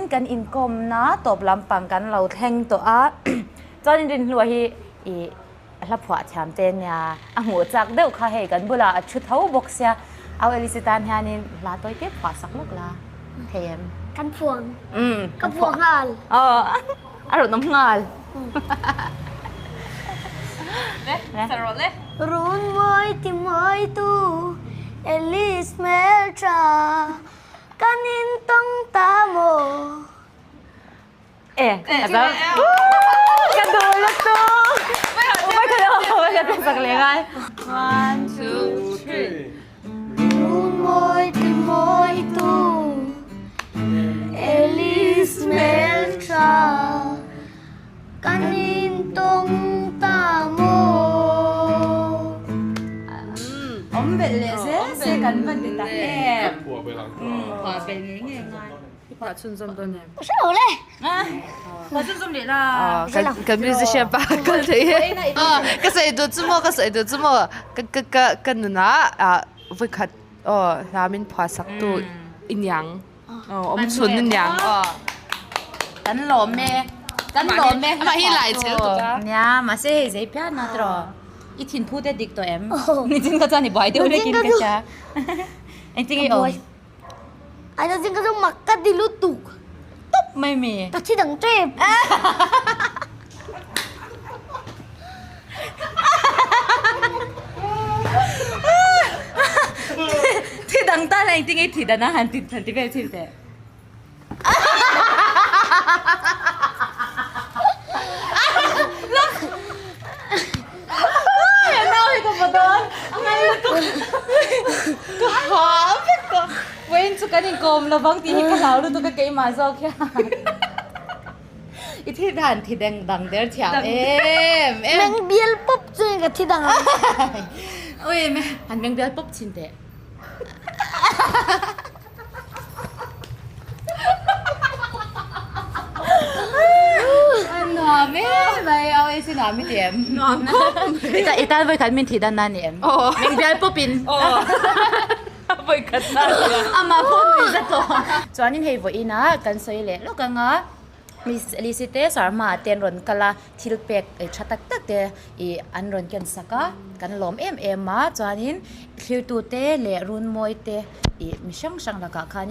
Chuanin kan inkawmna tawp lampang kan lo thleng tawh a, chuanin Rinhlua hi ih hla phuah thiam te nia a hmuh chak deuh kha hei kan bulah a thu tho bawk sia, au Alice tan hianin hla tawi te phuah sak lawk la thei em? Kan phuang. Ka phuah nghal. Aw a rawn awm nghal. Run mawi ti mawi tu Alice hmeltha kan intawng ta maw? E ka duh lutuk. Sak leh ngai. One, two, three. Run mawi ti mawi tu Alice hmeltha kan intawng ta maw? Awm belh leh zel se kan va ti tak em. Phuah belh ngei ngei ngai. I phuah chhunzawm dawn em? Ka hre lo le. Phuah chhunzawm leh la. Kan musician pa kal thei hi. Ka sawi duh chu maw ka sawi duh chu maw ka ka ka ka nunah vawikhat aw hla min phuah sak tu i niang awm chhun i niang aw. Kan lawm e. Kan lawm e. Amah hi lai chel tuk a. Nia mahse hei zei phian a tiraw. I thinphu te dik tawh em? Nichin ka chuan i buai deuh lekin ka hria. Engtin nge i awm? Ai na zing ka chu mak ka ti lutuk. Tawp mai mi. Ka thi dang tep. Thi dang ta la engtin nge thi dan a han ti han ti vel thin teh. Vawiin chu kan inkawm lovang tih hi ka hlau lutuk a keimah zawk hian i thi dan thi deng dang der thiam em em. Meng bial pawp chuan ka thi dang ang. Ui han meng bial pawp chhin teh. Nuam em mai au e si nuam i ti em? Nuam khawp mai. I tan vawi khat min thih dan na ni em? Meng bial pawp in. Vawi khat na nia. Amah pawh nui za tawh. Chuanin hei vawiin ah kan sawi leh lawk anga Lisi te Sarma ah te an rawn kal a thil pek tha tak tak te ih an rawn ken sak a kan lawm em em a chuanin thlir tu te leh runmawi te ih mi hrang hrang lakah khan.